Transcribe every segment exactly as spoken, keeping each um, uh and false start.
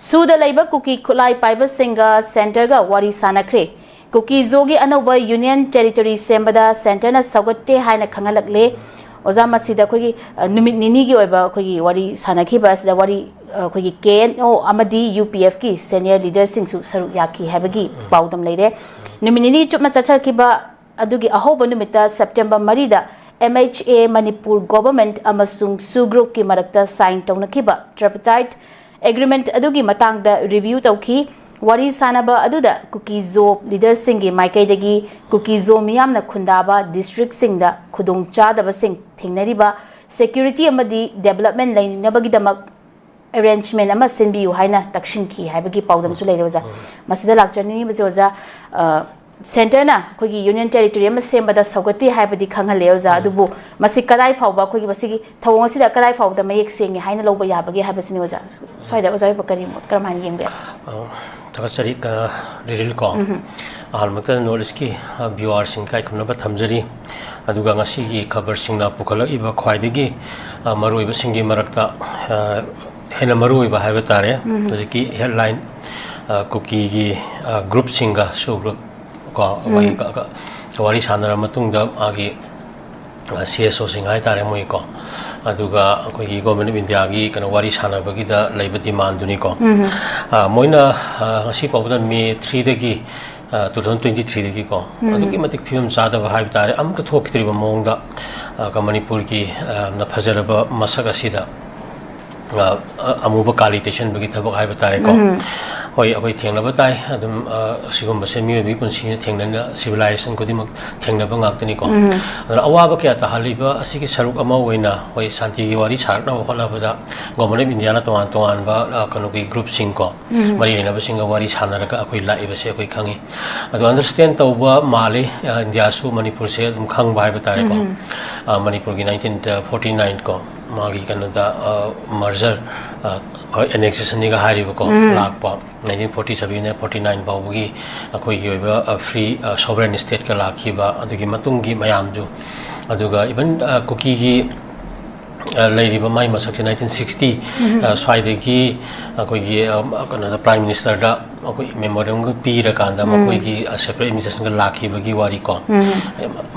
ꯁꯨꯗ ꯂꯩꯕ ꯀꯨꯀꯤ ꯈꯨꯠꯂꯥꯏ ꯄꯥꯏꯕꯁꯤꯡꯒ ꯁꯦꯟꯇꯔꯒ ꯋꯥꯔꯤ ꯁꯥꯟꯅꯈ꯭ꯔꯦ꯫ ꯀꯨꯀꯤ ꯖꯣꯒꯤ ꯑꯅꯧꯕ ꯌꯨꯅꯤꯌꯟ ꯇꯦꯔꯤꯇꯣꯔꯤ ꯁꯦꯝꯕꯗ ꯁꯦꯟꯇꯔꯅ ꯁꯧꯒꯠꯇꯦ ꯍꯥꯏꯅ ꯈꯪꯍꯜꯂꯛꯂꯦ꯫ ꯑꯣꯖꯥ, ꯃꯁꯤꯗ ꯑꯩꯈꯣꯏꯒꯤ, ꯑ, ꯅꯨꯃꯤꯠ ꯅꯤꯅꯤꯒꯤ ꯑꯣꯏꯕ ꯑꯩꯈꯣꯏꯒꯤ ꯋꯥꯔꯤ ꯁꯥꯟꯅꯈꯤꯕ ꯑꯁꯤꯗ ꯋꯥꯔꯤ, ꯑ, ꯑꯩꯈꯣꯏꯒꯤ ꯀꯦ ꯑꯦꯟ ꯑꯣ ꯑꯃꯗꯤ ꯌꯨ ꯄꯤ ꯑꯦꯐꯀꯤ ꯁꯦꯅꯤꯌꯔ ꯂꯤꯗꯔꯁꯤꯡꯁꯨ ꯁꯔꯨꯛ ꯌꯥꯈꯤ ꯍꯥꯏꯕꯒꯤ ꯄꯥꯎꯗꯝ ꯂꯩꯔꯦ꯫ ꯅꯨꯃꯤꯠ ꯅꯤꯅꯤ ꯆꯨꯞꯅ ꯆꯠꯊꯈꯤꯕ ꯑꯗꯨꯒꯤ ꯑꯍꯧꯕ ꯅꯨꯃꯤꯠꯇ, ꯁꯦꯞꯇꯦꯝꯕꯔ ꯃꯔꯤꯗ, ꯑꯦꯝ ꯑꯩꯆ ꯑꯦ ꯃꯅꯤꯄꯨꯔ ꯒꯣꯚꯔꯟꯃꯦꯟꯠ ꯑꯃꯁꯨꯡ ꯁꯨ ꯒ꯭ꯔꯨꯞꯀꯤ ꯃꯔꯛꯇ ꯁꯥꯏꯟ ꯇꯧꯅꯈꯤꯕ ꯇ꯭ꯔꯥꯏꯄꯔꯇꯥꯏꯠ ꯑꯦꯒ꯭ꯔꯤꯃꯦꯟꯠ ꯑꯗꯨꯒꯤ ꯃꯇꯥꯡꯗ ꯔꯤꯚꯤꯌꯨ ꯇꯧꯈꯤ꯫ ꯋꯥꯔꯤ ꯁꯥꯅꯕ ꯑꯗꯨꯗ ꯀꯨꯀꯤ ꯖꯣ ꯂꯤꯗꯔꯁꯤꯡꯒꯤ ꯃꯥꯏꯀꯩꯗꯒꯤ ꯀꯨꯀꯤ ꯖꯣ ꯃꯤꯌꯥꯝꯅ ꯈꯨꯟꯗꯥꯕ ꯗꯤꯁꯇ꯭ꯔꯤꯛꯁꯤꯡꯗ ꯈꯨꯗꯣꯡꯆꯥꯗꯕꯁꯤꯡ ꯊꯦꯡꯅꯔꯤꯕ, ꯁꯦꯀ꯭ꯌꯨꯔꯤꯇꯤ ꯑꯃꯗꯤ ꯗꯦꯕꯂꯞꯃꯦꯟꯠ ꯂꯩꯅꯕꯒꯤꯗꯃꯛ ꯑꯦꯔꯦꯟꯖꯃꯦꯟꯠ ꯑꯃ ꯁꯤꯟꯕꯤꯌꯨ ꯍꯥꯏꯅ ꯇꯛꯁꯤꯟꯈꯤ ꯍꯥꯏꯕꯒꯤ ꯄꯥꯎꯗꯝꯁꯨ ꯂꯩꯔꯦ, ꯑꯣꯖꯥ꯫ ꯃꯁꯤꯗ ꯂꯥꯛꯆꯅꯤꯡꯉꯤꯕꯁꯦ, ꯑꯣꯖꯥ, ꯑ, ꯁꯦꯟꯇꯔꯅ ꯑꯩꯈꯣꯏꯒꯤ ꯌꯨꯅꯤꯌꯟ ꯇꯦꯔꯤꯇꯣꯔꯤ ꯑꯃ ꯁꯦꯝꯕꯗ ꯁꯧꯒꯠꯇꯦ ꯍꯥꯏꯕꯗꯤ ꯈꯪꯍꯜꯂꯦ, ꯑꯣꯖꯥ꯫ ꯑꯗꯨꯕꯨ ꯃꯁꯤ ꯀꯗꯥꯏ ꯐꯥꯎꯕ, ꯑꯩꯈꯣꯏꯒꯤ ꯃꯁꯤꯒꯤ ꯊꯧꯑꯣꯡ ꯑꯁꯤꯗ ꯀꯗꯥꯏ ꯐꯥꯎꯕꯗ ꯃꯌꯦꯛ ꯁꯦꯡꯉꯦ ꯍꯥꯏꯅ ꯂꯧꯕ ꯌꯥꯕꯒꯦ ꯍꯥꯏꯕꯁꯤꯅꯤ, ꯑꯣꯖꯥ꯫ ꯁ꯭ꯋꯥꯏꯗ ꯑꯣꯖꯥ ꯑꯣꯏꯕ ꯀꯔꯤ ꯃꯣꯠ, ꯀꯔꯝꯍꯥꯏꯅ ꯌꯦꯡꯕ ꯌꯥꯏ? ꯑ, ꯊꯥꯒꯠꯆꯔꯤ, ꯑ, ꯔꯤꯔꯤꯜ ꯀꯣ꯫ ꯑꯍꯥꯟꯕꯃꯛꯇ ꯅꯣꯔꯠ ꯏꯁꯀꯤ, ꯑ, ꯚ꯭ꯌꯨꯋꯔꯁꯤꯡ ꯏꯀꯥꯏ ꯈꯨꯝꯅꯕ ꯊꯝꯖꯔꯤ꯫ ꯑꯗꯨꯒ ꯉꯁꯤꯒꯤ ꯈꯕꯔꯁꯤꯡꯅ ꯄꯨꯈꯠꯂꯛꯏꯕ ꯈ꯭ꯋꯥꯏꯗꯒꯤ, ꯑ, ꯃꯔꯨꯑꯣꯏꯕꯁꯤꯡꯒꯤ ꯃꯔꯛꯇ, ꯑ, ꯍꯦꯟꯅ ꯃꯔꯨꯑꯣꯏꯕ ꯍꯥꯏꯕ ꯇꯥꯔꯦ, ꯍꯧꯖꯤꯛꯀꯤ ꯍꯦꯗꯂꯥꯏꯟ, ꯑ, ꯀꯨꯀꯤꯒꯤ, ꯑ, ꯒ꯭ꯔꯨꯞꯁꯤꯡꯒ, ꯁꯨ ꯒ꯭ꯔꯨꯞ ꯀꯣ, ꯃꯣꯏ ꯀ-, ꯀ-, ꯋꯥꯔꯤ ꯁꯥꯟꯅꯔ ꯃꯇꯨꯡꯗ ꯃꯥꯒꯤ, ꯑ, ꯁꯤ ꯑꯦꯁ ꯑꯣꯁꯤꯡ ꯍꯥꯏ ꯇꯥꯔꯦ, ꯃꯣꯏꯀꯣ, ꯑꯗꯨꯒ ꯑꯩꯈꯣꯏꯒꯤ ꯒꯣꯚꯔꯟꯃꯦꯟꯠ ꯑꯣꯐ ꯏꯟꯗꯤꯌꯥꯒꯤ ꯀꯩꯅꯣ ꯋꯥꯔꯤ ꯁꯥꯟꯅꯕꯒꯤꯗ ꯂꯩꯕ ꯗꯤꯃꯥꯟꯗꯨꯅꯤꯀꯣ꯫ ꯑ, ꯃꯣꯏꯅ, ꯑ, ꯉꯁꯤ ꯐꯥꯎꯕꯗ ꯃꯦ ꯊ꯭ꯔꯤꯗꯒꯤ, ꯑ, ꯇꯨ ꯊꯥꯎꯖꯟ ꯇ꯭ꯋꯦꯟꯇꯤ ꯊ꯭ꯔꯤꯗꯒꯤꯀꯣ, ꯑꯗꯨꯛꯀꯤ ꯃꯇꯤꯛ ꯐꯤꯕꯝ ꯆꯥꯗꯕ ꯍꯥꯏꯕ ꯇꯥꯔꯦ, ꯑꯃꯠꯇ ꯊꯣꯛꯈꯤꯗ꯭ꯔꯤꯕ ꯃꯑꯣꯡꯗ, ꯑ, ꯀ-, ꯃꯅꯤꯄꯨꯔꯒꯤ, ꯑ, ꯌꯥꯝꯅ ꯐꯖꯔꯕ ꯃꯁꯛ ꯑꯁꯤꯗ, ꯑ, ꯑ, ꯑꯃꯨꯕ ꯀꯥꯂꯤ ꯇꯩꯁꯟꯕꯒꯤ ꯊꯕꯛ ꯍꯥꯏꯕ ꯇꯥꯔꯦꯀꯣ꯫ ꯍꯣꯏ, ꯑꯩꯈꯣꯏ ꯊꯦꯡꯅꯕ ꯇꯥꯏ꯫ ꯑꯗꯨꯝ, ꯑ, ꯁꯤꯒꯨꯝꯕꯁꯦ ꯃꯤꯑꯣꯏꯕꯒꯤ ꯄꯨꯟꯁꯤꯅ ꯊꯦꯡꯅꯅ, ꯁꯤꯚꯤꯂꯥꯏꯖꯦꯁꯟ ꯈꯨꯗꯤꯡꯃꯛ ꯊꯦꯡꯅꯕ ꯉꯥꯛꯇꯅꯤꯀꯣ꯫ ꯑꯗꯨꯅ ꯑꯋꯥꯕ ꯀꯌꯥ ꯇꯥꯍꯜꯂꯤꯕ ꯑꯁꯤꯒꯤ ꯁꯔꯨꯛ ꯑꯃ ꯑꯣꯏꯅ ꯑꯩꯈꯣꯏ ꯁꯥꯟꯇꯤꯒꯤ ꯋꯥꯔꯤ ꯁꯥꯔꯛꯅꯕ ꯍꯣꯠꯅꯕꯗ ꯒꯣꯚꯔꯟꯃꯦꯟꯠ ꯑꯣꯐ ꯏꯟꯗꯤꯌꯥꯅ ꯇꯣꯉꯥꯟ ꯇꯣꯉꯥꯟꯕ, ꯑ, ꯀꯩꯅꯣꯒꯤ ꯒ꯭ꯔꯨꯞꯁꯤꯡ ꯀꯣ, ꯃꯔꯤ ꯂꯩꯅꯕꯁꯤꯡꯒ ꯋꯥꯔꯤ ꯁꯥꯟꯅꯔꯒ ꯑꯩꯈꯣꯏ ꯂꯥꯛꯏꯕꯁꯦ ꯑꯩꯈꯣꯏ ꯈꯪꯉꯤ꯫ ꯑꯗꯣ ꯑꯟꯗꯔꯁ꯭ꯇꯦꯟ ꯇꯧꯕ ꯃꯥꯜꯂꯤ, ꯑ, ꯏꯟꯗꯤꯌꯥꯁꯨ ꯃꯅꯤꯄꯨꯔꯁꯦ ꯑꯗꯨꯝ ꯈꯪꯕ ꯍꯥꯏꯕ ꯇꯥꯔꯦꯀꯣ꯫ ꯑ, ꯃꯅꯤꯄꯨꯔꯒꯤ ꯅꯥꯏꯟꯇꯤꯟ ꯐꯣꯔꯇꯤ ꯅꯥꯏꯟ ꯀꯣ, ꯃꯥꯒꯤ ꯀꯩꯅꯣꯗ, ꯑ, ꯃꯔꯖꯔ, ꯑ, ꯍꯣꯏ, ꯑꯦꯅꯦꯛꯁꯦꯁꯟꯅꯤꯒ ꯍꯥꯏꯔꯤꯕꯀꯣ, ꯂꯥꯛꯄ nineteen forty seven forty nine ꯐꯥꯎꯕꯒꯤ ꯑꯩꯈꯣꯏꯒꯤ ꯑꯣꯏꯕ, ꯑ, ꯐ꯭ꯔꯤ, ꯑ, ꯁꯣꯚꯔꯦꯟ ꯁ꯭ꯇꯦꯠꯀ ꯂꯥꯛꯈꯤꯕ ꯑꯗꯨꯒꯤ ꯃꯇꯨꯡꯒꯤ ꯃꯌꯥꯝꯁꯨ, ꯑꯗꯨꯒ ꯏꯚꯟ, ꯑ, ꯀꯨꯀꯤꯒꯤ ꯑ, ꯂꯩꯔꯤꯕ ꯃꯥꯏ ꯃꯁꯛꯁꯦ ꯅꯥꯏꯟꯇꯤꯟ ꯁꯤꯛꯁꯇꯤ, ꯑ, ꯁ꯭ꯋꯥꯏꯗꯒꯤ ꯑꯩꯈꯣꯏꯒꯤ, ꯑ, ꯀꯩꯅꯣꯗ, Prime Ministerꯗ ꯑꯩꯈꯣꯏ memorandumꯒ ꯄꯤꯔꯀꯥꯟꯗ ꯃꯈꯣꯏꯒꯤ, ꯑ, separate administrationꯒ ꯂꯥꯛꯈꯤꯕꯒꯤ ꯋꯥꯔꯤꯀꯣ꯫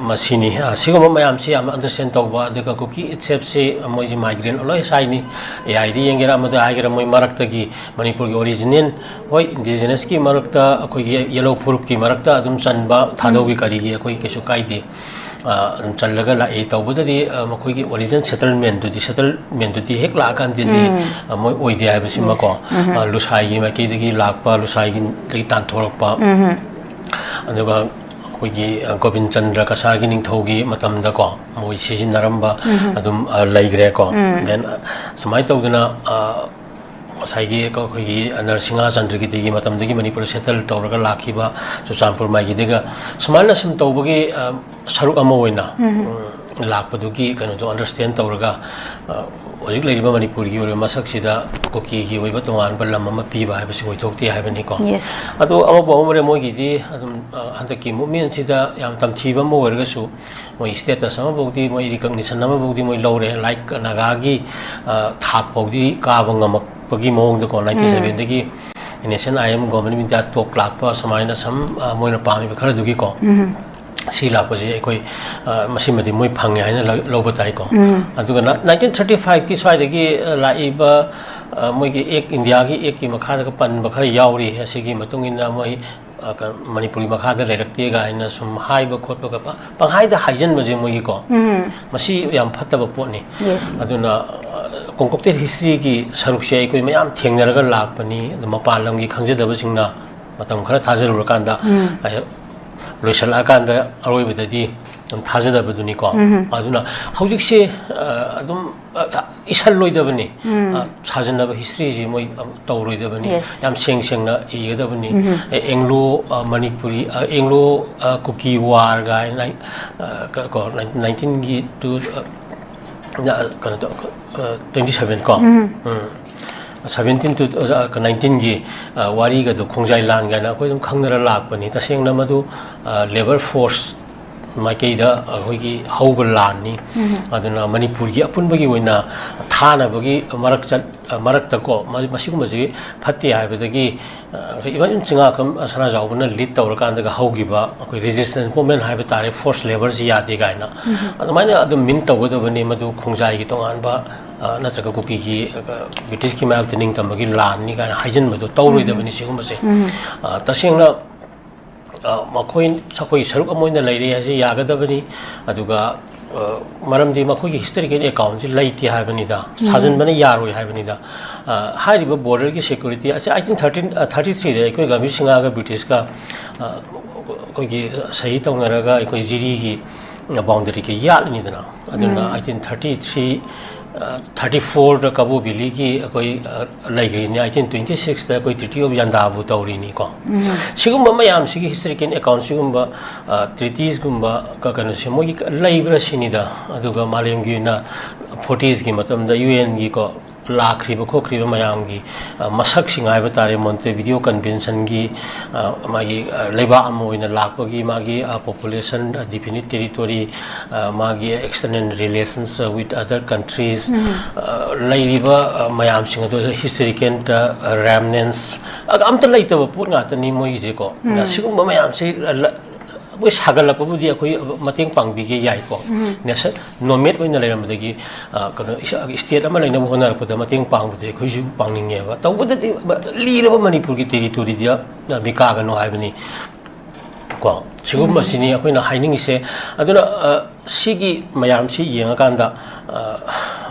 ꯃꯁꯤꯅꯤ꯫ ꯑ, ꯁꯤꯒꯨꯝꯕ ꯃꯌꯥꯝꯁꯤ ꯌꯥꯝꯅ understand ꯇꯧꯕ, ꯑꯗꯨꯒ ꯀꯨꯀꯤ itselfꯁꯤ ꯃꯣꯏꯁꯦ migrant ꯂꯣꯏ ꯁꯥꯏꯅꯤ꯫ AIꯗ ꯌꯦꯡꯒꯦꯔꯥ, ꯑꯃꯗ ꯍꯥꯏꯒꯦꯔꯥ, ꯃꯣꯏ ꯃꯔꯛꯇꯒꯤ ꯃꯅꯤꯄꯨꯔꯒꯤ original, ꯍꯣꯏ, indigenousꯀꯤ ꯃꯔꯛꯇ, ꯑꯩꯈꯣꯏꯒꯤ ꯌꯦꯂꯧ ꯐꯨꯔꯨꯞꯀꯤ ꯃꯔꯛꯇ ꯑꯗꯨꯝ ꯆꯟꯕ, ꯊꯥꯗꯧꯒꯤ ꯀꯔꯤꯒꯤ ꯑꯩꯈꯣꯏ ꯀꯩꯁꯨ ꯀꯥꯏꯗꯦ꯫ ꯑ, ꯑꯗꯨꯝ ꯆꯜꯂꯒ ꯂꯥꯛꯏ꯫ ꯇꯧꯕꯗꯗꯤ, ꯑ, ꯃꯈꯣꯏꯒꯤ origin settlementꯗꯨꯗꯤ, settlementꯗꯨꯗꯤ ꯍꯦꯛ ꯂꯥꯛꯑꯀꯥꯟꯗꯗꯤ, ꯑ, ꯃꯣꯏ ꯑꯣꯏꯗꯦ ꯍꯥꯏꯕꯁꯤꯃꯀꯣ, ꯑ, ꯂꯨꯁꯥꯏꯒꯤ ꯃꯥꯏꯀꯩꯗꯒꯤ ꯂꯥꯛꯄ, ꯂꯨꯁꯥꯏꯒꯤꯗꯒꯤ ꯇꯥꯟꯊꯣꯔꯛꯄ, ꯑꯗꯨꯒ ꯑꯩꯈꯣꯏꯒꯤ, ꯑ, ꯒꯣꯕꯤꯟ ꯆꯟꯗ꯭ꯔ ꯀꯁꯥꯔꯒꯤ ꯅꯤꯡꯊꯧꯒꯤ ꯃꯇꯝꯗꯀꯣ, ꯃꯣꯏ ꯁꯤꯖꯤꯟꯅꯔꯝꯕ ꯑꯗꯨꯝ, ꯑ, ꯂꯩꯈ꯭ꯔꯦꯀꯣ꯫ Then, ꯑ, ꯁꯨꯃꯥꯏꯅ ꯇꯧꯗꯅ, ꯑ, ꯉꯁꯥꯏꯒꯤ ꯑꯩꯈꯣꯏꯒꯤ ꯅꯔꯁꯤꯡꯍ ꯆꯟꯗ꯭ꯔꯒꯤꯇꯤꯒꯤ ꯃꯇꯝꯗꯒꯤ ꯃꯅꯤꯄꯨꯔꯗ settle ꯇꯧꯔꯒ ꯂꯥꯛꯈꯤꯕ ꯆꯨꯔꯆꯥꯟꯄꯨꯔ ꯃꯥꯏꯀꯩꯗꯒ ꯁꯨꯃꯥꯏꯅ ꯁꯨꯝ ꯇꯧꯕꯒꯤ, ꯑ, ꯁꯔꯨꯛ ꯑꯃ ꯑꯣꯏꯅ, ꯎꯝ, ꯂꯥꯛꯄꯗꯨꯒꯤ ꯀꯩꯅꯣꯗꯣ understand ꯇꯧꯔꯒ, ꯑ, ꯍꯧꯖꯤꯛ ꯂꯩꯔꯤꯕ ꯃꯅꯤꯄꯨꯔꯒꯤ ꯑꯣꯏꯕ ꯃꯁꯛꯁꯤꯗ ꯀꯨꯀꯤꯒꯤ ꯑꯣꯏꯕ ꯇꯣꯉꯥꯟꯕ ꯂꯝ ꯑꯃ ꯄꯤꯕ ꯍꯥꯏꯕꯁꯤ ꯑꯣꯏꯊꯣꯛꯇꯦ ꯍꯥꯏꯕꯅꯤꯀꯣ꯫ Yes. ꯑꯗꯣ ꯑꯃꯕꯨ ꯑꯃꯔꯦ, ꯃꯣꯏꯒꯤꯗꯤ ꯑꯗꯨꯝ, ꯑ, ꯍꯟꯗꯛꯀꯤ movementꯁꯤꯗ ꯌꯥꯝ ꯇꯝꯊꯤꯕ ꯑꯃ ꯑꯣꯏꯔꯒꯁꯨ, ꯃꯣꯏ status ꯑꯃꯐꯥꯎꯗꯤ, ꯃꯣꯏ recognition ꯑꯃꯐꯥꯎꯗꯤ ꯃꯣꯏ ꯂꯧꯔꯦ꯫ Like ꯅꯥꯒꯥꯒꯤ, ꯑ, ꯊꯥꯛ ꯐꯥꯎꯗꯤ ꯀꯥꯕ ꯉꯝꯃꯛꯄꯒꯤ ꯃꯑꯣꯡꯗꯀꯣ, nineteen ꯁꯚꯦꯟꯗꯒꯤ N S N I M, Government of India talk ꯂꯥꯛꯄ, ꯁꯨꯃꯥꯏꯅ ꯁꯨꯝ, ꯑ, ꯃꯣꯏꯅ ꯄꯥꯝꯃꯤꯕ ꯈꯔꯗꯨꯒꯤꯀꯣ꯫ ꯁꯤ ꯂꯥꯛꯄꯁꯦ ꯑꯩꯈꯣꯏ, ꯑ, ꯃꯁꯤꯃꯗꯤ ꯃꯣꯏ ꯐꯪꯉꯦ ꯍꯥꯏꯅ ꯂꯧ-, ꯂꯧꯕ ꯇꯥꯏꯀꯣ꯫ ꯑꯗꯨꯒ ꯅꯥꯏꯟꯇꯤꯟ ꯊꯥꯔꯇꯤ ꯐꯥꯏꯚꯀꯤ ꯁ꯭ꯋꯥꯏꯗꯒꯤ, ꯑ, ꯂꯥꯛꯏꯕ, ꯑ, ꯃꯣꯏꯒꯤ act, ꯏꯟꯗꯤꯌꯥꯒꯤ actꯀꯤ ꯃꯈꯥꯗꯒ ꯄꯟꯕ ꯈꯔ ꯌꯥꯎꯔꯤ꯫ ꯑꯁꯤꯒꯤ ꯃꯇꯨꯡ ꯏꯟꯅ ꯃꯣꯏ, ꯑ, ꯀ-, ꯃꯅꯤꯄꯨꯔꯒꯤ ꯃꯈꯥꯗ ꯂꯩꯔꯛꯇꯦ ꯀꯥꯏꯅ ꯁꯨꯝ ꯍꯥꯏꯕ ꯈꯣꯠꯄꯒ ꯄ-, ꯄꯪꯍꯥꯏꯗ ꯍꯥꯏꯖꯟꯕꯁꯦ ꯃꯣꯏꯒꯤꯀꯣ꯫ ꯃꯁꯤ ꯌꯥꯝ ꯐꯠꯇꯕ ꯄꯣꯠꯅꯤ꯫ Yes. ꯑꯗꯨꯅ, ꯑ, concocted historyꯒꯤ ꯁꯔꯨꯛꯁꯦ ꯑꯩꯈꯣꯏ ꯃꯌꯥꯝ ꯊꯦꯡꯅꯔꯒ ꯂꯥꯛꯄꯅꯤ꯫ ꯑꯗꯨ ꯃꯄꯥꯟ ꯂꯝꯒꯤ ꯈꯪꯖꯗꯕꯁꯤꯡꯅ ꯃꯇꯝ ꯈꯔ ꯊꯥꯖꯔꯨꯔꯀꯥꯟꯗ, ꯑ, ꯂꯣꯏꯁꯤꯜꯂꯛꯑꯀꯥꯟꯗ ꯑꯔꯣꯏꯕꯗꯗꯤ ꯑꯗꯨꯝ ꯊꯥꯖꯗꯕꯗꯨꯅꯤꯀꯣ꯫ ꯑꯗꯨꯅ ꯍꯧꯖꯤꯛꯁꯦ, ꯑ, ꯑꯗꯨꯝ, ꯑ, ꯏꯁꯜꯂꯣꯏꯗꯕꯅꯤ꯫ ꯑ, ꯁꯥꯖꯤꯟꯅꯕ historyꯁꯤ ꯃꯣꯏ, ꯑ, ꯇꯧꯔꯣꯏꯗꯕꯅꯤ꯫ Yes. ꯌꯥꯝ ꯁꯦꯡ ꯁꯦꯡꯅ ꯏꯒꯗꯕꯅꯤ꯫ ꯑꯦ, Anglo, ꯑ, Manipuri, ꯑ, Anglo, ꯑ, Kuki War ꯀꯥꯏꯅ, ꯑ, ꯀ-, ꯀꯣ, ꯅꯥꯏꯟꯇꯤꯟꯒꯤ ꯇꯨ, ꯑ, ꯅ-, ꯀꯩꯅꯣ ꯇꯧ-, ꯑ, twenty seven ꯀꯣ꯫ ꯎꯝ꯫ Seventeen to, ꯑ, nineteenꯒꯤ, ꯑ, ꯋꯥꯔꯤꯒꯗꯣ, ꯈꯣꯡꯖꯥꯏ ꯂꯥꯟ ꯀꯥꯏꯅ ꯑꯩꯈꯣꯏ ꯑꯗꯨꯝ ꯈꯪꯅꯔ ꯂꯥꯛꯄꯅꯤ꯫ ꯇꯁꯦꯡꯅ ꯃꯗꯨ, ꯑ, labour force ꯃꯥꯏꯀꯩꯗ ꯑꯩꯈꯣꯏꯒꯤ ꯍꯧꯕ ꯂꯥꯟꯅꯤ꯫ ꯑꯗꯨꯅ ꯃꯅꯤꯄꯨꯔꯒꯤ ꯑꯄꯨꯟꯕꯒꯤ ꯑꯣꯏꯅ ꯊꯥꯅꯕꯒꯤ ꯃꯔꯛ ꯆꯠ-, ꯃꯔꯛꯇꯀꯣ, ꯃ-, ꯃꯁꯤꯒꯨꯝꯕꯁꯤ ꯐꯠꯇꯦ ꯍꯥꯏꯕꯗꯒꯤ, ꯑ, even ꯆꯤꯡꯉꯥꯈꯝ ꯁꯅꯥꯖꯥꯎꯕꯅ lead ꯇꯧꯔꯀꯥꯟꯗꯒ ꯍꯧꯈꯤꯕ ꯑꯩꯈꯣꯏ resistance movement ꯍꯥꯏꯕ ꯇꯥꯔꯦ, forced labourꯁꯤ ꯌꯥꯗꯦ ꯀꯥꯏꯅ, ꯑꯗꯨꯃꯥꯏꯅ ꯑꯗꯨꯝ mean ꯇꯧꯒꯗꯕꯅꯤ꯫ ꯃꯗꯨ ꯈꯣꯡꯖꯥꯏꯒꯤ ꯇꯣꯉꯥꯟꯕ, ꯑ, ꯅꯠꯇ꯭ꯔꯒ ꯀꯨꯀꯤꯒꯤ, ꯑ, ꯕ꯭ꯔꯤꯇꯤꯁꯀꯤ ꯃꯥꯌꯣꯛꯇ ꯅꯤꯡꯇꯝꯕꯒꯤ ꯂꯥꯟꯅꯤ ꯀꯥꯏꯅ ꯍꯥꯏꯖꯤꯟꯕꯗꯣ ꯇꯧꯔꯣꯏꯗꯕꯅꯤ꯫ ꯁꯤꯒꯨꯝꯕꯁꯦ, ꯑ, ꯇꯁꯦꯡꯅ ꯑ, ꯃꯈꯣꯏ, ꯑꯩꯈꯣꯏ ꯁꯔꯨꯛ ꯑꯃ ꯑꯣꯏꯅ ꯂꯩꯔꯦ ꯍꯥꯏꯁꯦ ꯌꯥꯒꯗꯕꯅꯤ꯫ ꯑꯗꯨꯒ, ꯑ, ꯃꯔꯝꯗꯤ ꯃꯈꯣꯏꯒꯤ historical accountꯁꯤ ꯂꯩꯇꯦ ꯍꯥꯏꯕꯅꯤꯗ, ꯁꯥꯖꯤꯟꯕꯅ ꯌꯥꯔꯣꯏ ꯍꯥꯏꯕꯅꯤꯗ꯫ ꯑ, ꯍꯥꯏꯔꯤꯕ borderꯒꯤ security ꯑꯁꯤ eighteen thirteen, ꯑ, thirty threeꯗ ꯑꯩꯈꯣꯏ ꯒꯝꯚꯤꯔ ꯁꯤꯡꯍꯒ ꯕ꯭ꯔꯤꯇꯤꯁꯀ, ꯑ, ꯑꯩꯈꯣꯏꯒꯤ ꯁꯍꯤ ꯇꯧꯅꯔꯒ ꯑꯩꯈꯣꯏ ꯖꯤꯔꯤꯒꯤ boundaryꯒ ꯌꯥꯠꯂꯤꯅꯤꯗꯅ꯫ ꯑꯗꯨꯅ eighteen thirty three, ꯑ, thirty fourꯗ ꯀꯕꯣ ꯚꯦꯂꯤꯒꯤ ꯑꯩꯈꯣꯏ, ꯑ, ꯂꯩꯈ꯭ꯔꯤꯅꯤ, eighteen twenty sixꯇ ꯑꯩꯈꯣꯏ Treaty of Yandabo ꯇꯧꯔꯤꯅꯤꯀꯣ꯫ ꯁꯤꯒꯨꯝꯕ ꯃꯌꯥꯝꯁꯤꯒꯤ historical account, ꯁꯤꯒꯨꯝꯕ, ꯑ, treatiesꯒꯨꯝꯕ ꯀ-, ꯀꯩꯅꯣꯁꯦ ꯃꯣꯏꯒꯤ ꯀ-, ꯂꯩꯕ꯭ꯔꯥ ꯁꯤꯅꯤꯗ꯫ ꯑꯗꯨꯒ ꯃꯥꯂꯦꯝꯒꯤ ꯑꯣꯏꯅ fortiesꯀꯤ ꯃꯇꯝꯗ UNꯒꯤꯀꯣ ꯂꯥꯛꯈ꯭ꯔꯤꯕ ꯈꯣꯠꯈ꯭ꯔꯤꯕ ꯃꯌꯥꯝꯒꯤ, ꯑ, ꯃꯁꯛꯁꯤꯡ ꯍꯥꯏꯕ ꯇꯥꯔꯦ, Montevideo Conventionꯒꯤ, ꯑ, ꯃꯥꯒꯤ, ꯑ, ꯂꯩꯕꯥꯛ ꯑꯃ ꯑꯣꯏꯅ ꯂꯥꯛꯄꯒꯤ ꯃꯥꯒꯤ, ꯑ, population, ꯑ, definite territory, ꯑ, ꯃꯥꯒꯤ external relations, ꯑ, with other countries, ꯑ, ꯂꯩꯔꯤꯕ, ꯑ, ꯃꯌꯥꯝꯁꯤꯡ ꯑꯗꯨ historical, ꯑ, remnants, ꯑ, ꯑꯝꯇ ꯂꯩꯇꯕ ꯄꯣꯠ ꯉꯥꯛꯇꯅꯤ ꯃꯣꯏꯒꯤꯁꯦꯀꯣ꯫ ꯑꯗ ꯁꯤꯒꯨꯝꯕ ꯃꯌꯥꯝꯁꯤ ꯂ-, ꯂ-, ꯃꯣꯏ ꯁꯥꯒꯠꯂꯛꯄꯕꯨꯗꯤ ꯑꯩꯈꯣꯏ ꯃꯇꯦꯡ ꯄꯥꯡꯕꯤꯒꯦ ꯌꯥꯏꯀꯣ꯫ Nation, nomad ꯑꯣꯏꯅ ꯂꯩꯔꯝꯕꯗꯒꯤ, ꯑ, ꯀꯩꯅꯣ, ꯏꯁ-, state ꯑꯃ ꯂꯩꯅꯕ ꯍꯣꯠꯅꯔꯛꯄꯗ ꯃꯇꯦꯡ ꯄꯥꯡꯕꯗꯤ ꯑꯩꯈꯣꯏꯁꯨ ꯄꯥꯡꯅꯤꯡꯉꯦꯕ꯫ ꯇꯧꯕꯗꯗꯤ ꯃ-, ꯂꯤꯔꯕ ꯃꯅꯤꯄꯨꯔꯒꯤ territoryꯗ, ꯑ, ꯃꯤꯀꯥꯒꯅꯨ ꯍꯥꯏꯕꯅꯤ꯫ ꯀꯣ, ꯁꯤꯒꯨꯝꯕꯁꯤꯅꯤ ꯑꯩꯈꯣꯏꯅ ꯍꯥꯏꯅꯤꯡꯉꯤꯁꯦ꯫ ꯑꯗꯨꯅ, ꯑ, ꯁꯤꯒꯤ ꯃꯌꯥꯝꯁꯤ ꯌꯦꯡꯉꯀꯥꯟꯗ, ꯑ,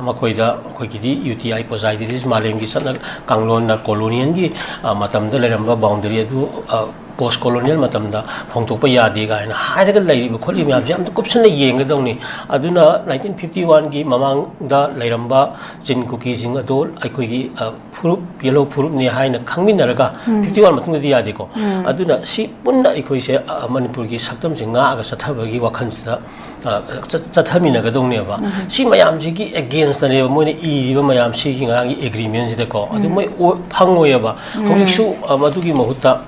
ꯃꯈꯣꯏꯗ ꯑꯩꯈꯣꯏꯒꯤꯗꯤ UTI Pojaiditi's ꯃꯥꯂꯦꯝꯒꯤ ꯆꯠꯅ ꯀꯥꯡꯂꯣꯟꯅ colonialꯒꯤ, ꯑ, ꯃꯇꯝꯗ ꯂꯩꯔꯝꯕ boundary ꯑꯗꯨ, ꯑ, post colonial ꯃꯇꯝꯗ ꯍꯣꯡꯗꯣꯛꯄ ꯌꯥꯗꯦ ꯀꯥꯏꯅ ꯍꯥꯏꯔꯒ ꯂꯩꯔꯤꯕ ꯈꯣꯠꯂꯤꯕ ꯃꯌꯥꯝꯁꯦ ꯑꯝꯇ ꯀꯨꯞꯁꯟꯅ ꯌꯦꯡꯒꯗꯧꯅꯤ꯫ ꯑꯗꯨꯅ nineteen fifty oneꯒꯤ ꯃꯃꯥꯡꯗ ꯂꯩꯔꯝꯕ ꯆꯤꯟ ꯀꯨꯀꯤꯁꯤꯡ ꯑꯗꯣ ꯑꯩꯈꯣꯏꯒꯤ, ꯑ, ꯐꯨꯔꯨꯞ, ꯌꯦꯜꯍꯧ ꯐꯨꯔꯨꯞꯅꯤ ꯍꯥꯏꯅ ꯈꯪꯃꯤꯟꯅꯔꯒ, fifty one ꯃꯇꯨꯡꯗꯗꯤ ꯌꯥꯗꯦꯀꯣ꯫ ꯑꯗꯨꯅ ꯁꯤ ꯄꯨꯟꯅ ꯑꯩꯈꯣꯏꯁꯦ, ꯑ, ꯃꯅꯤꯄꯨꯔꯒꯤ ꯁꯛꯇꯝꯁꯦ ꯉꯥꯛꯑꯒ ꯆꯠꯊꯕꯒꯤ ꯋꯥꯈꯜꯁꯤꯗ, ꯑ, ꯆꯠ-, ꯆꯠꯊꯃꯤꯟꯅꯒꯗꯧꯅꯦꯕ꯫ ꯁꯤ ꯃꯌꯥꯝꯁꯤꯒꯤ againstꯅꯦꯕ ꯃꯣꯏꯅ ꯏꯔꯤꯕ ꯃꯌꯥꯝꯁꯤꯒꯤ ꯉꯔꯥꯡꯒꯤ agreementꯁꯤꯗꯀꯣ꯫ ꯑꯗꯨ ꯃꯣꯏ ꯑꯣ-, ꯐꯪꯉꯣꯏꯑꯕ꯫ ꯍꯧꯖꯤꯛꯁꯨ, ꯑ, ꯃꯗꯨꯒꯤ ꯃꯍꯨꯠꯇ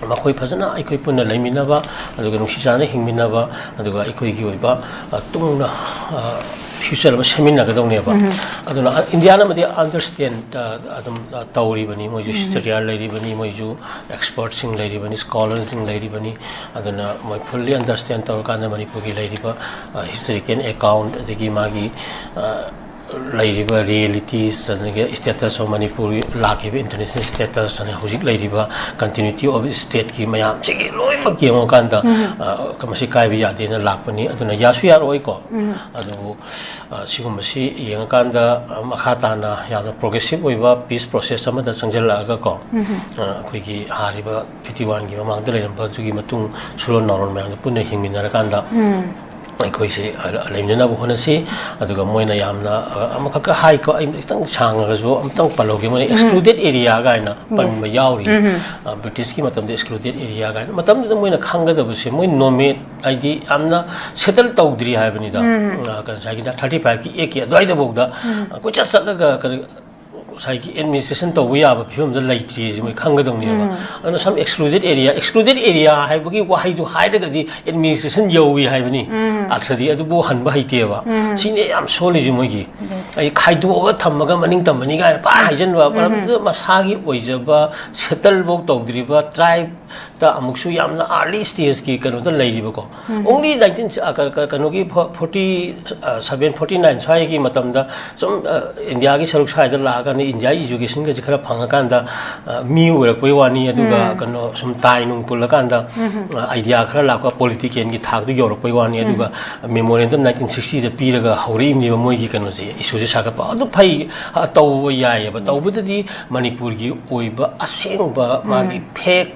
ꯃꯈꯣꯏ ꯐꯖꯅ ꯑꯩꯈꯣꯏ ꯄꯨꯟꯅ ꯂꯩꯃꯤꯟꯅꯕ, ꯑꯗꯨꯒ ꯅꯨꯡꯁꯤ ꯆꯥꯟꯅꯅ ꯍꯤꯡꯃꯤꯟꯅꯕ, ꯑꯗꯨꯒ ꯑꯩꯈꯣꯏꯒꯤ ꯑꯣꯏꯕ, ꯑ, ꯇꯨꯡꯗ, ꯑ, future ꯑꯃ ꯁꯦꯝꯃꯤꯟꯅꯒꯗꯧꯅꯦꯕ꯫ ꯑꯗꯨꯅ, ꯑ, ꯏꯟꯗꯤꯌꯥꯅꯕꯨꯗꯤ understand, ꯑ, ꯑꯗꯨꯝ, ꯑ, ꯇꯧꯔꯤꯕꯅꯤ, ꯃꯣꯏꯁꯨ historian ꯂꯩꯔꯤꯕꯅꯤ, ꯃꯣꯏꯁꯨ expertꯁꯤꯡ ꯂꯩꯔꯤꯕꯅꯤ, scholarꯁꯤꯡ ꯂꯩꯔꯤꯕꯅꯤ꯫ ꯑꯗꯨꯅ ꯃꯣꯏ fully understand ꯇꯧꯔꯀꯥꯟꯗ ꯃꯅꯤꯄꯨꯔꯒꯤ ꯂꯩꯔꯤꯕ, ꯑ, historical account, ꯑꯗꯒꯤ ꯃꯥꯒꯤ, ꯑ, ꯂꯩꯔꯤꯕ realities, ꯑꯗꯒꯤ status of ꯃꯅꯤꯄꯨꯔ ꯂꯥꯛꯈꯤꯕ international status, ꯑꯗꯒꯤ ꯍꯧꯖꯤꯛ ꯂꯩꯔꯤꯕ continuity of stateꯀꯤ ꯃꯌꯥꯝꯁꯤꯒꯤ ꯂꯣꯏꯅꯃꯛ ꯌꯦꯡꯉꯀꯥꯟꯗ, ꯑ, ꯃꯁꯤ ꯀꯥꯏꯕ ꯌꯥꯗꯦꯅ ꯂꯥꯛꯄꯅꯤ꯫ ꯑꯗꯨꯅ ꯌꯥꯁꯨ ꯌꯥꯔꯛꯑꯣꯏꯀꯣ꯫ ꯑꯗꯨꯕꯨ, ꯑ, ꯁꯤꯒꯨꯝꯕꯁꯤ ꯌꯦꯡꯉꯀꯥꯟꯗ, ꯑ, ꯃꯈꯥ ꯇꯥꯅ ꯌꯥꯝꯅ progressive ꯑꯣꯏꯕ peace process ꯑꯃꯗ ꯆꯪꯁꯤꯜꯂꯛꯑꯒꯀꯣ, ꯑ, ꯑꯩꯈꯣꯏꯒꯤ ꯍꯥꯔꯤꯕ fifty oneꯒꯤ ꯃꯃꯥꯡꯗ ꯂꯩꯔꯝꯕ ꯑꯗꯨꯒꯤ ꯃꯇꯨꯡ ꯁꯨꯔꯣꯟ ꯅꯥꯎꯔꯣꯟ ꯃꯌꯥꯝꯗ ꯄꯨꯟꯅ ꯍꯤꯡꯃꯤꯟꯅꯔꯀꯥꯟꯗ, ꯑꯩꯈꯣꯏꯁꯦ, ꯑ, ꯂꯩꯃꯤꯟꯅꯅꯕ ꯍꯣꯠꯅꯁꯤ꯫ ꯑꯗꯨꯒ ꯃꯣꯏꯅ ꯌꯥꯝꯅ, ꯑ, ꯑꯃꯈꯛꯀ ꯍꯥꯏꯀꯣ, ꯑꯩ ꯈꯤꯇꯪ ꯁꯥꯡꯉꯒꯁꯨ ꯑꯃꯇꯪ ꯄꯜꯍꯧꯒꯦ꯫ ꯃꯣꯏꯅ excluded area ꯀꯥꯏꯅ ꯄꯟꯕ ꯌꯥꯎꯔꯤ꯫ ꯑ, ꯕ꯭ꯔꯤꯇꯤꯁꯀꯤ ꯃꯇꯝꯗ excluded area ꯀꯥꯏꯅ, ꯃꯇꯝꯗꯨꯗ ꯃꯣꯏꯅ ꯈꯪꯒꯗꯕꯁꯦ, ꯃꯣꯏ nomad, ꯍꯥꯏꯗꯤ ꯌꯥꯝꯅ settle ꯇꯧꯗ꯭ꯔꯤ ꯍꯥꯏꯕꯅꯤꯗ꯫ ꯑ, ꯀꯩꯅꯣ, ꯉꯁꯥꯏꯒꯤ thirty fiveꯀꯤ actꯀꯤ ꯑꯗꯨꯋꯥꯏꯗꯐꯥꯎꯗ, ꯑ, ꯀꯣꯏꯆꯠ ꯆꯠꯂꯒ ꯀꯔꯤ, ꯉꯁꯥꯏꯒꯤ administration ꯇꯧꯕ ꯌꯥꯕ ꯐꯤꯕꯝꯗ ꯂꯩꯇ꯭ꯔꯤ ꯍꯥꯏꯁꯦ ꯃꯣꯏ ꯈꯪꯒꯗꯧꯅꯦꯕ꯫ ꯑꯗꯨꯅ some excluded area, excluded area ꯍꯥꯏꯕꯒꯤ ꯋꯥꯍꯩꯗꯨ ꯍꯥꯏꯔꯒꯗꯤ administration ꯌꯧꯏ ꯍꯥꯏꯕꯅꯤ꯫ ꯑꯗꯨꯗꯤ ꯑꯗꯨꯕꯨ ꯍꯟꯕ ꯍꯩꯇꯦꯕ꯫ ꯁꯤꯅꯦ ꯌꯥꯝ ꯁꯣꯜꯂꯤꯁꯦ ꯃꯣꯏꯒꯤ꯫ ꯑꯩ ꯈꯥꯏꯗꯣꯛꯑꯒ ꯊꯝꯃꯒ ꯃꯅꯤꯡ ꯇꯝꯕꯅꯤ ꯀꯥꯏꯅ ꯄꯥ ꯍꯥꯏꯖꯟꯕ, ꯃꯔꯝꯗꯨꯗ ꯃꯁꯥꯒꯤ ꯑꯣꯏꯖꯕ settleꯐꯥꯎ ꯇꯧꯗ꯭ꯔꯤꯕ tribeꯇ ꯑꯃꯨꯛꯁꯨ ꯌꯥꯝꯅ early stageꯀꯤ ꯀꯩꯅꯣꯗ ꯂꯩꯔꯤꯕꯀꯣ꯫ Only nineteen, ꯑ, ꯀ-, ꯀ-, ꯀꯩꯅꯣꯒꯤ ꯐꯣ-, forty, ꯑ, seven, forty nine ꯁ꯭ꯋꯥꯏꯒꯤ ꯃꯇꯝꯗ ꯁꯨꯝ, ꯑ, ꯏꯟꯗꯤꯌꯥꯒꯤ ꯁꯔꯨꯛ ꯁ꯭ꯋꯥꯏꯗ ꯂꯥꯛꯑꯀꯥꯟꯗ ꯏꯟꯗꯤꯌꯥꯒꯤ educationꯒꯁꯦ ꯈꯔ ꯐꯪꯉꯀꯥꯟꯗ, ꯑ, ꯃꯤ ꯑꯣꯏꯔꯛꯄꯩ ꯋꯥꯅꯤ꯫ ꯑꯗꯨꯒ ꯀꯩꯅꯣ ꯁꯨꯝ ꯇꯥꯏ ꯅꯨꯡ ꯄꯨꯜꯂꯀꯥꯟꯗ, ꯑ, idea ꯈꯔ ꯂꯥꯛꯄ, politicalꯒꯤ ꯊꯥꯛꯇ ꯌꯧꯔꯛꯄꯩ ꯋꯥꯅꯤ꯫ ꯑꯗꯨꯒ memorandum nineteen sixtyꯗ ꯄꯤꯔꯒ ꯍꯧꯔꯛꯏꯕꯅꯦꯕ ꯃꯣꯏꯒꯤ ꯀꯩꯅꯣꯁꯦ, issueꯁꯦ ꯁꯥꯒꯠꯄ꯫ ꯑꯗꯨ ꯐꯩ, ꯑ, ꯇꯧꯕ ꯌꯥꯏꯑꯕ꯫ ꯇꯧꯕꯗꯗꯤ ꯃꯅꯤꯄꯨꯔꯒꯤ ꯑꯣꯏꯕ ꯑꯁꯦꯡꯕ ꯃꯥꯒꯤ fact,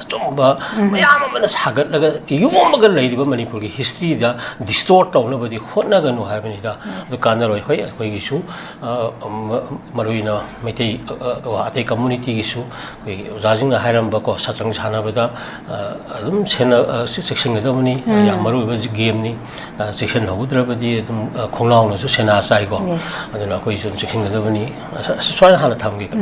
ꯑꯆꯨꯝꯕ ꯃꯌꯥꯝ ꯑꯃꯅ ꯁꯥꯒꯠꯂꯒ ꯌꯣꯝꯃꯒ ꯂꯩꯔꯤꯕ ꯃꯅꯤꯄꯨꯔꯒꯤ historyꯗ distort ꯇꯧꯅꯕꯗꯤ ꯍꯣꯠꯅꯒꯅꯨ ꯍꯥꯏꯕꯅꯤꯗ꯫ ꯑꯗꯨ ꯀꯥꯟꯅꯔꯣꯏ꯫ ꯍꯣꯏ, ꯑꯩꯈꯣꯏꯒꯤꯁꯨ, ꯑ, ꯃ-, ꯃꯔꯨ ꯑꯣꯏꯅ ꯃꯩꯇꯩ, ꯑ, ꯑ, ꯑꯇꯩ communityꯒꯤꯁꯨ ꯑꯩꯈꯣꯏꯒꯤ ꯑꯣꯖꯥꯁꯤꯡꯅ ꯍꯥꯏꯔꯝꯕꯀꯣ, ꯁꯥꯇ꯭ꯔꯪ ꯁꯥꯟꯅꯕꯗ, ꯑ, ꯑꯗꯨꯝ ꯁꯦꯟꯅ-, ꯑ, ꯆꯦꯛ-, ꯆꯦꯛꯁꯤꯟꯒꯗꯕꯅꯤ꯫ ꯌꯥꯝ ꯃꯔꯨ ꯑꯣꯏꯕ gameꯅꯤ꯫ ꯑ, ꯆꯦꯛꯁꯤꯟꯍꯧꯗ꯭ꯔꯕꯗꯤ ꯑꯗꯨꯝ, ꯑ, ꯈꯣꯡꯅꯥꯎꯅꯁꯨ ꯁꯦꯟꯅ ꯆꯥꯏꯀꯣ꯫ ꯑꯗꯨꯅ ꯑꯩꯈꯣꯏꯁꯨ ꯑꯗꯨꯝ ꯆꯦꯛꯁꯤꯟꯒꯗꯕꯅꯤ꯫ ꯑ, ꯑꯁ, ꯁ꯭ꯋꯥꯏꯗ ꯍꯥꯟꯅ ꯊꯝꯒꯦ꯫